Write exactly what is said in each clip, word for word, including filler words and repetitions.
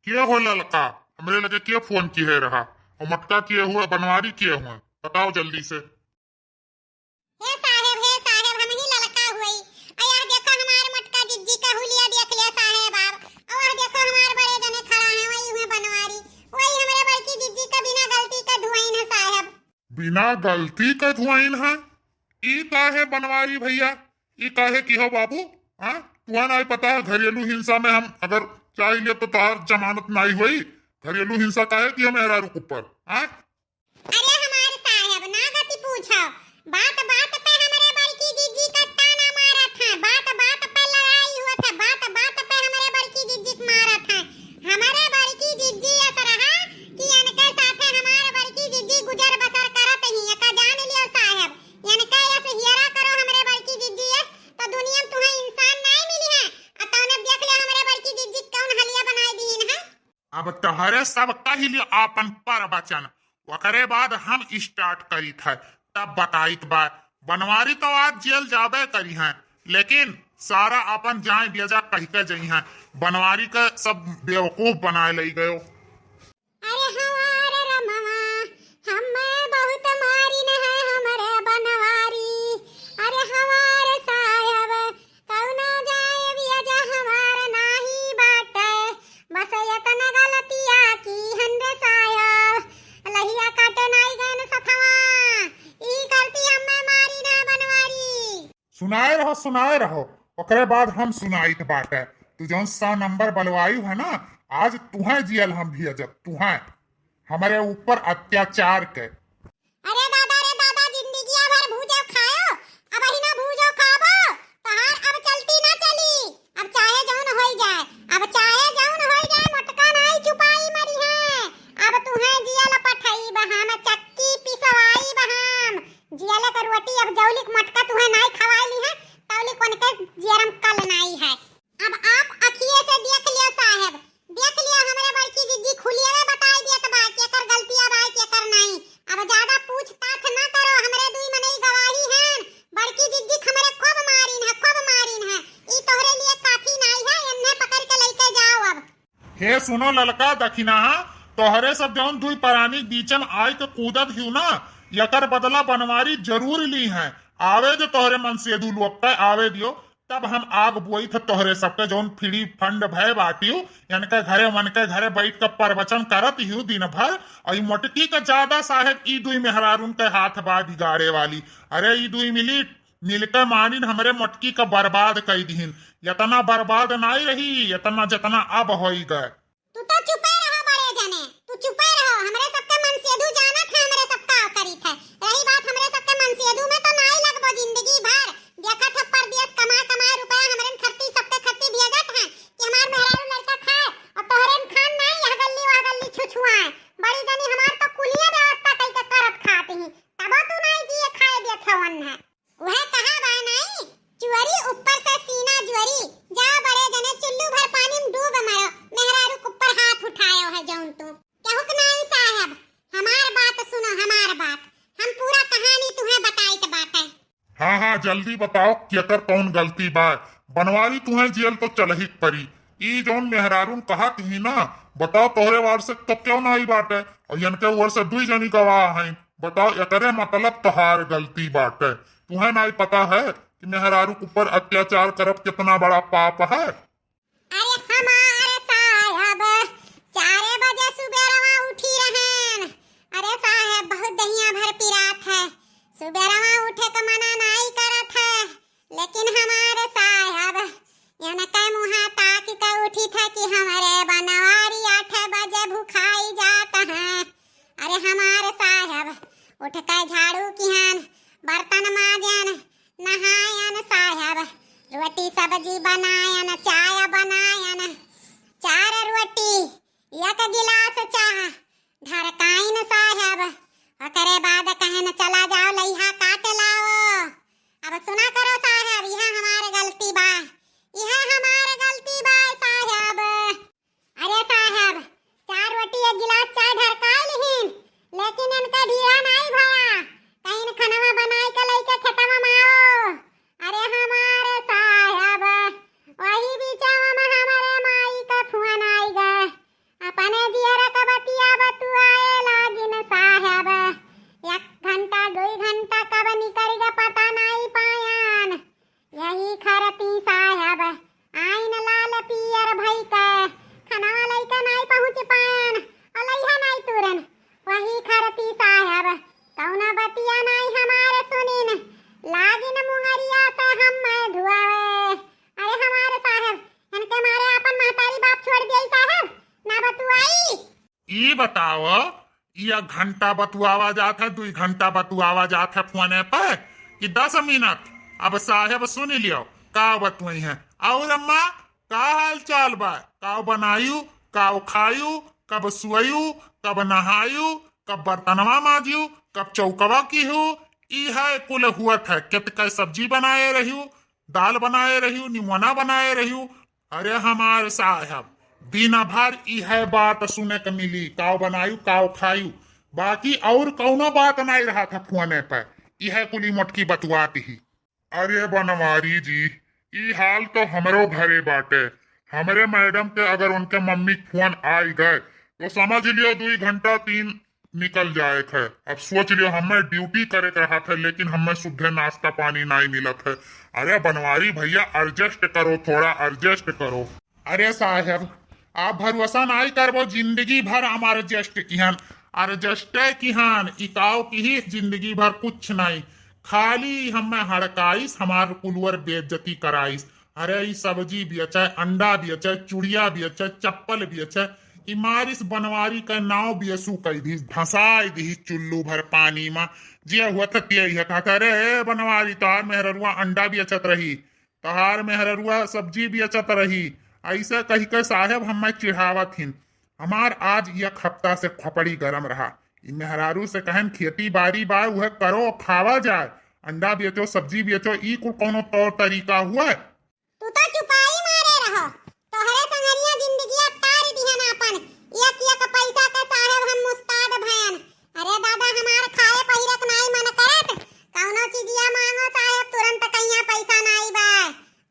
के हो ललका? हमरे लगे के फोन किहे रहा? और मोटका के हुए, बनवारी के हुए? बताओ जल्दी से। हे साहेब, हे साहेब, हमही ललका हुई। आ यह देखो हमार मोटका जिज्जी का हुलिया देख ले साहेब आप। और यह देखो हमार बड़े जने खड़ा हैं, वही हुए बनवारी। वही हमरे बड़की जिज्जी का बिना गलती का धुआइन है साहेब। बिना गलती का धुआइन है? ई काहे बनवारी भैया? ई काहे कि हो बाबू? हाँ? तुहा नाई पता है, घरेलू हिंसा में हम अगर चाह ले तो तोहार जमानत नाई होई। घरेलू हिंसा काहे कि हम मेहरारू के ऊपर? हाँ? अरे हमार साहेब, ना गति पूछो। बात बात पे हमरे बड़की जिज्जी का ताना मारत है, बात बात पे लड़ाई होत है, बात बात पे हमरे बड़की जिज्जी के मारत है। हमरे बड़की जिज्जी यस रहा कि इनके साथे हमार बड़की जिज्जी गुजर बसर करत ही, एका जान लियो साहेब। इनके यस हियरा करो हमरे बड़की जिज्जी यस, तो दुनिया में तुहें इंसान नाई मिली है। आ तौने देख ले हमरे बड़की जिज्जी कौन हलिया बनाए दीन है। अब तोहरे सब कह लियो आपन प्रवचन, ओकरे बाद हम start करीत है, तब बताइत बा। बनवारी तो आज जेल जाबे करी हैं, लेकिन सारा आपन जाए बेजा कह के जई हैं। बनवारी के सब बेवकूफ बनाए लई गयो। अरे हमार रमवा, हमें बहुत मारिन है हमरे बनवारी। अरे हमार साहेब, कौनो जाए बियजा हमार नाही बाटे, बस यतन गलतिया की हन रे साहेब, लहिया काटे नाई गयन सथवा, ई गलती हमें मारिन है बनवारी। सुनाए रहो, सुनाए रहो, ओकरे बाद हम सुनाइत बाटे। तू जौन सौ नंबर बलवायु है ना, आज तुहें जियल हम भेजब, तुहें, हमरे ऊपर अत्याचार के। अरे दादा रे दादा, जिंदगिया भर भूजो खायो, अब ही ना भूजो खाबो, तोहार अब चलती ना चली। अब चाहे जौन होई जाए, अब चाहे जौन होई जाए, मोटका नाई चुपाई मरी है। अब तुहें जियल पठई बहाम, चक्की पिसवाई बहाम, जियल के रोटी अब जौलिक मोटका तुहें नाई खवाई ली है, तौलिक उनके जियरम कल नाई है। अब आप अखिए से देख लियो साहेब, देख लियो, हमरे बड़की जिज्जी खुलियवे बताई दियत बा, केकर गलतिया बा, केकर नाई। अब ज्यादा पूछताछ ना करो, हमरे दुई मनई गवाही हैं। बड़की जिज्जी हमरे खूब मारिन है, खूब मारिन है। ई तोहरे लिए काफी नाई है, एन्ने पकड़ के लइके जाओ अब। हे सुनो ललका दखिनहा, तोहरे सब जौन दुई परानी बीचन आइ के कूदत हिउ ना, यकर बदला बनवारी जरूर ली है। आवे दे तोहरे मनसेधू लोग के, आवे दियो। तब हम आग बोइत ह तोहरे सबके, जौन फ्री फंड भय बाटियो, यनके घरे वनके घरे बैठ के प्रवचन करत हियो दिन भर। और ई मोटकी के ज्यादा साहेब ई दुई मेहरारून के हाथ बा बिगाड़े वाली। अरे ई दुई मिली, मिलके मानिन हमरे मोटकी के बर्बाद कई दिहिन। यतना बर्बाद नाई रही, यतना जतना अब होई गए। तू तो चुपे रहो बड़े जने, तू चुपे रहो। हमरे सबके मनसेधू जानत है, हमरे सब का करीत है। रही बात हमरे सबके मनसेधू में तो नाई लगबो जिंदगी भर। देखत है परदेस कमा कमा रुपया हमरे खत्ती सबके खत्ती भेजत है कि हमार मेहरारू लड़का खाए और तोहरे खान नाई यह गल्ली वह गल्ली छुछुआए। बड़ी जनी हमार तो कुलिया व्यवस्था कई के करत खात ही, तबो तू नाई जिए खाए देत हवन है। वह कहा बा नाई, चुअरी ऊपर से सीना जुअरी, जा बड़े जने चुल्लू भर पानी में डूब मरो, मेहरारू के ऊपर हाथ उठायो है जौन तू। केहू के नाई साहेब, हमार बात सुनो, हमार बात, हम पूरा कहानी तुहें बताइत बाटे। हाँ, हाँ, जल्दी बताओ, केकर कौन गलती बा? बनवारी तुहें जेल तो चलही के परी। ई जौन मेहरारून कहत ही ना, बताओ तोहरे वार से तो क्यों नाई बाटे? और यनके ओर से दुई जनी गवाह हैं। बताओ, एकरे मतलब तोहार गलती बाटे। तुहें नाई पता है कि मेहरारू के ऊपर अत्याचार करब कितना बड़ा पाप है? अरे हमार साहेब, चारे बजे सुबेरवा उठी रहेन। अरे साहेब, बहुत दहिया भर पिरात है, सुबेरवा उठे के मना नाई करत है, लेकिन हमार साहेब, यनके मुहा ताकि के उठी था कि हमरे बनवारी आठ बजे भुखाई जात हैं। अरे हमार साहेब, उठ के झाड़ू किहन, बर्तन माजन, नहायन साहेब, रोटी सब्जी बनायन, चाय बनायन, चार रोटी, एक गिलास चाह ढरकाइन साहेब। ओकरे बाद कहन, "चला जाओ, लइहा काट लाओ।" अब सुना करो साहेब, यह हमार गलती बा, यह हमार गलती बा साहेब। अरे साहेब, चार रोटी एक गिलास चाय ढरकाई लिहिन, लेकिन इनका ढीला नाई भया। कहीं खनवा बनाई के लइके खेतवा ई बताओ, ई एक घंटा बतुआवा जात है, दुई घंटा बतुआवा जात है फोने पे कि दस मिनट? अब साहेब सुन लियो, का बतुआई है। और अम्मा, का हाल चाल बा? काव बनायु, काव खायु, कब सुअयु, कब नहायु, कब बर्तनवा माजियु, कब चौकवा किहु? ई है कुल हुअत है। केतकै सब्जी बनाए रहियु, दाल बनाए रहियु, निमोना बनाए रहियु। अरे हमार साहब, दिन भर इहै बात सुने क मिली, काव बनायु, काव खायु, बाकी और कौनो बात नाई रहत है फोने पे, इहै कुली मोटकी बतुआत ही। अरे बनवारी जी, ई हाल तो हमरो घरे बाटे। हमरे मैडम के अगर उनके मम्मी क फोन आइ गए, तो समझ लियो दुई घंटा तीन निकल जाए थे। अब सोच लियो, हमें ड्यूटी करे के रहा था, लेकिन हमें सुद्धे नाश्ता पानी नाई मिलत है। अरे बनवारी भैया, एडजस्ट करो, थोड़ा एडजस्ट करो। अरे साहेब, आप भरोसा नाई करबो, जिंदगी भर हम एडजस्ट किहन, एडजस्टे किहन, इकाओ किहिस जिंदगी भर कुछ नाई, खाली हमें हड़काइस, हमार कुलवर बेइज्जती कराइस। अरे ई सब्जी बेचे, अंडा बेचे, चुड़िया बेचे, चप्पल बेचे, ई मारिस बनवारी के नाव बेसु कइ दिहिस, धंसाइ दिहिस चुल्लू भर पानी मा। जे हुआ था ते ही था, अरे बनवारी, तोहार मेहररुआ अंडा बेचत रही, तोहार मेहररुआ सब्जी बेचत रही, ऐसे कहि के साहेब हमें चिढ़ावत हिन। हमार आज एक हफ्ता से खोपड़ी गरम रहा। ई मेहरारू से कहन खेती बारी बा, उहे करो, खावा जाए। अंडा बेचो, सब्जी बेचो, ई कुल कौनो तौर तरीका हुआ? तू तो चुपाई मारे रहो, तोहरे संगरिया जिंदगिया तार दिहन आपन। एक एक पैसा के साहेब हम मुस्ताद भयन। अरे दादा, हमार खाए पहिरे के नाई मन करत, कौनो चीजिया मांगो साहेब, तुरंत कहिया पैसा नाई बा।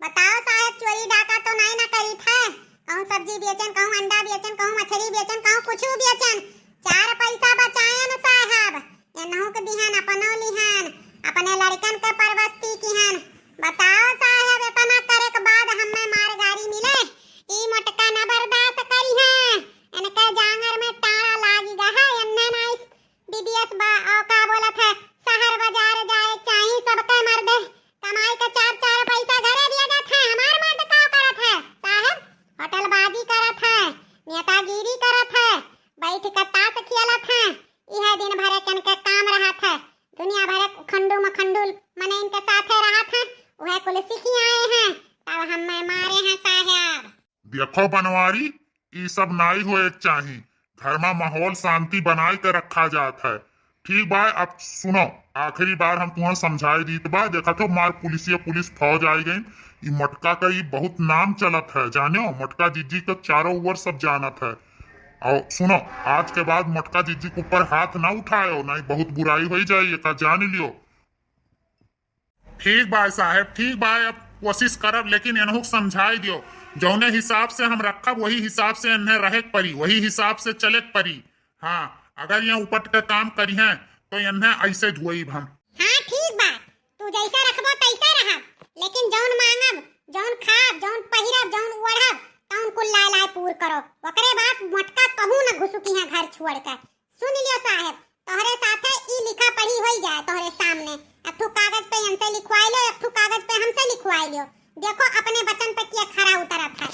बताओ साहेब, चोरी डाका तो नाई ना करी थे? कहूँ सब्जी बेचन, कहूँ अंडा बेचन, कहूँ मछरी बेचन, कहूँ कुछ बेचन, चार पैसा बचायन साहेब। एनहू के दिहन, अपनो लिहन, अपने लड़कन के परवस्ती किहन। बताओ साहेब, इतना करे के बाद हमें मार गारी मिले, ई मोटका न बर्दाश्त करी है। इनके जांगर में टाड़ा लागी गा है, एन्ने नाइस विदेश बा, और का बोलत है, शहर बाजार जाए चाही सबके मर्दे, कमाई के चार चार पैसा घरे दिया जात है। हमार मर्द का करत है साहेब? होटलबाजी करत है, नेतागिरी करत है, बैठ के ताश खेलत है। इहे दिन भरे के इनके काम रहत है, दुनिया भरे खंडू मखंडू मने इनके साथे रहत है, उहे कुल सीखी आए हैं, तब हमें मारे हैं साहेब। देखो बनवारी, ई सब नाई होए के चाही। घर मा माहौल शांति बनाए के रखा जात है। ठीक बा, अब सुनो, आखिरी बार हम तुम्हें समझाए दीत बा। देखत हो, मार पुलिसिया पुलिस फौज आई गई। ई मोटका का ई बहुत नाम चलत है, जानो, मोटका जिज्जी के चारों ओर सब जानत है। और सुनो, आज के बाद मोटका जिज्जी के ऊपर हाथ ना उठायो, नहीं बहुत बुराई हो जाए, ये का जान लियो। ठीक बा साहेब, ठीक बा, अब कोशिश करब, लेकिन एनहू के समझाई दियो, जौने हिसाब से हम रखब, वही हिसाब से एन्हें रहे के परी, वही हिसाब से चले के परी। हाँ, अगर ये उपट के काम करिहें, तो एन्हें ऐसे धोइब हम। हाँ, ठीक बा, तू जैसे रखबो तैसे रहब, लेकिन जौन मांगब, जौन खाब, जौन पहिरब, जौन ओढ़ब, तौन कुल लाए लाए पूर करो। ओकरे बाद मोटका कहूँ न घुसुकिहें घर छोड़ के। सुन लियो साहेब, तोहरे साथे ई लिखा पढ़ी होई जाए तोहरे सामने। एक ठू कागज पे इनसे लिखवाई लियो, एक ठू कागज पे हमसे लिखवाई लियो। देखो अपने वचन पे के खरा उतरत है।